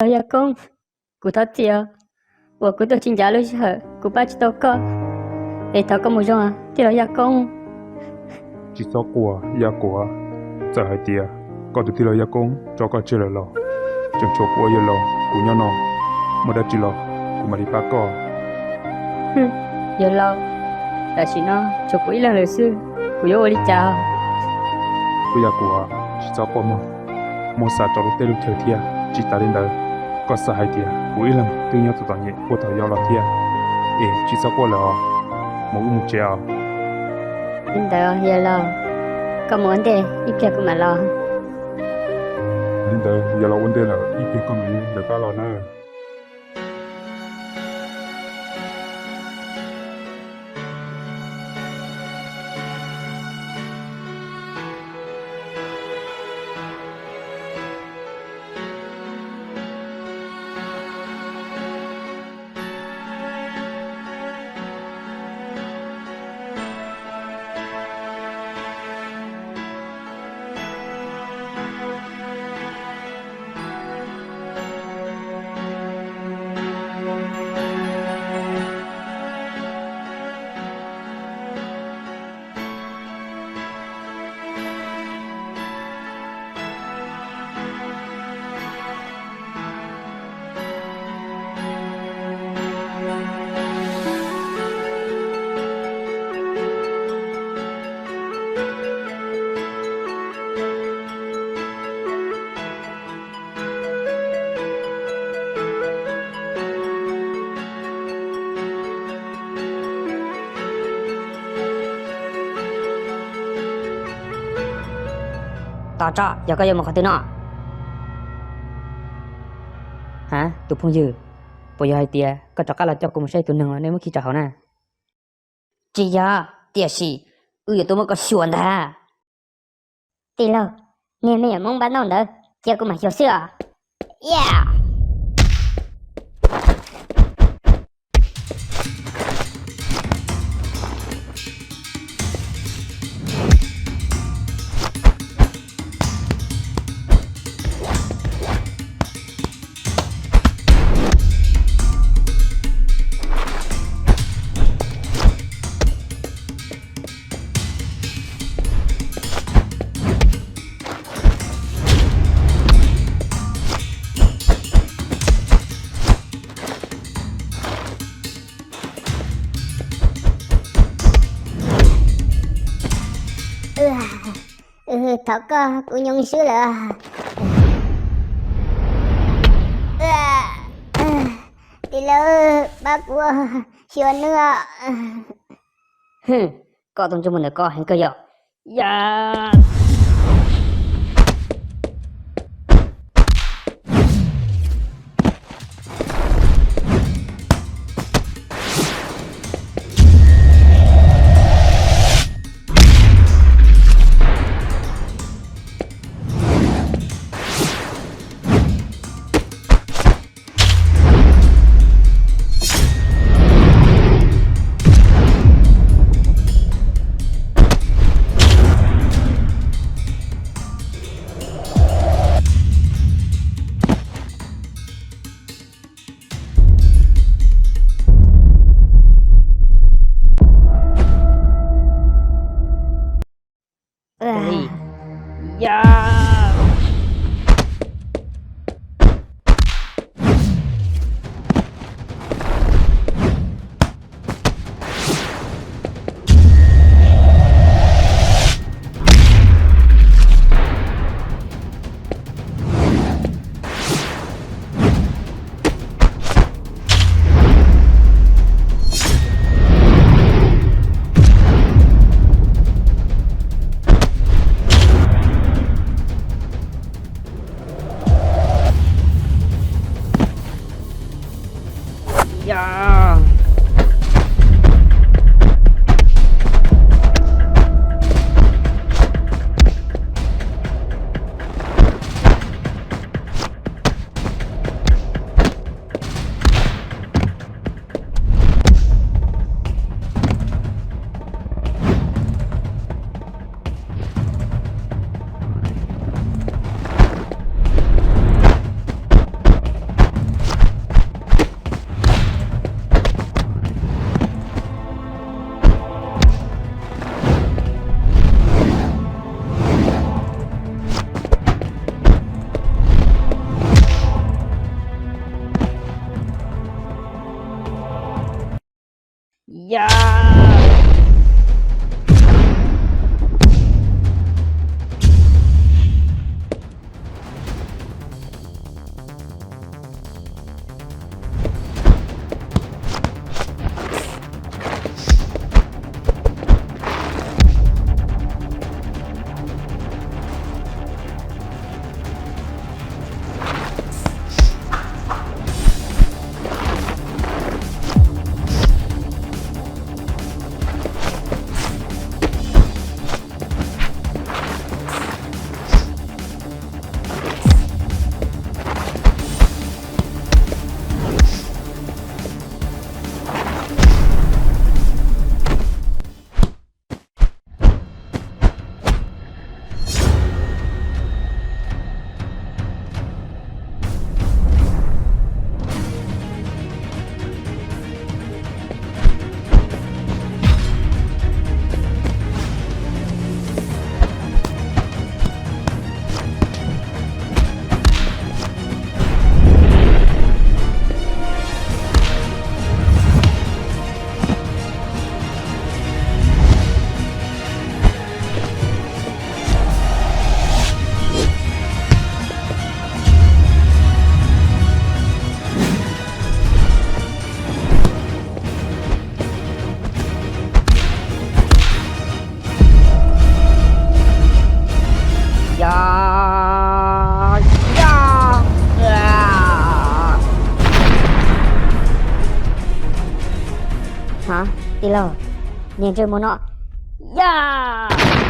Yaj Koob, kuv thov txim os, uas kuv tuaj tsis ncav lub sij hawm kuv pab tsis tau koj, es thov koj mus zoo tij laug Yaj Koob. Tsis txhob quaj Yaj Kuam, txawm hais tias koj tus tij laug Yaj Koob tso koj tseg lawm los tseem tshuav kuv ua yawg laus kuv nyob no, muaj dab tsi los kuv mam li pab koj. Yawg laus, tam sim no tshuav kuv ib leeg lawm xwb, kuv yuav ua li cas? Kuv Yaj Kuam, tsis txhob quaj mog, muab xav rau lub teb lub chaw thiab. Tsis tas li ntawd, koj xav hais tias kuv ib leeg twb nyob txom txom nyem puag thaum yau los thiab, es tsis txhob quaj lawm os, mus wb mus tsev os. Li ntawd yawg laus, koj mus ua ntej, ib pliag kuv mam los. Li ntawd yawg laus ua ntej lawm, ib pliag koj mam li lawv pab los na. Tos tso, yog koj yuav mus qhov twg no? Ha, tus phooj ywg, puas yog hais tias koj rov qab los coj kuv mus saib tus neeg uas nej muab khi rau hauv na? Tsis yog, tiam sis wb yuav tuaj muab koj xyuas ntag. Tij laug, niag me nyuam Hmoob npab nauj ntawd, cia kuv mam xyuas xwb os. Thov koj, kuv nyoo swb lawm. Tij laug, pab kuv xyuas nws. Koj tus ntsej muag ntawm koj heev kawg yog. Ya. Ya, ya, ya. Ha, tij laug, niag ntsej muag no. Ya.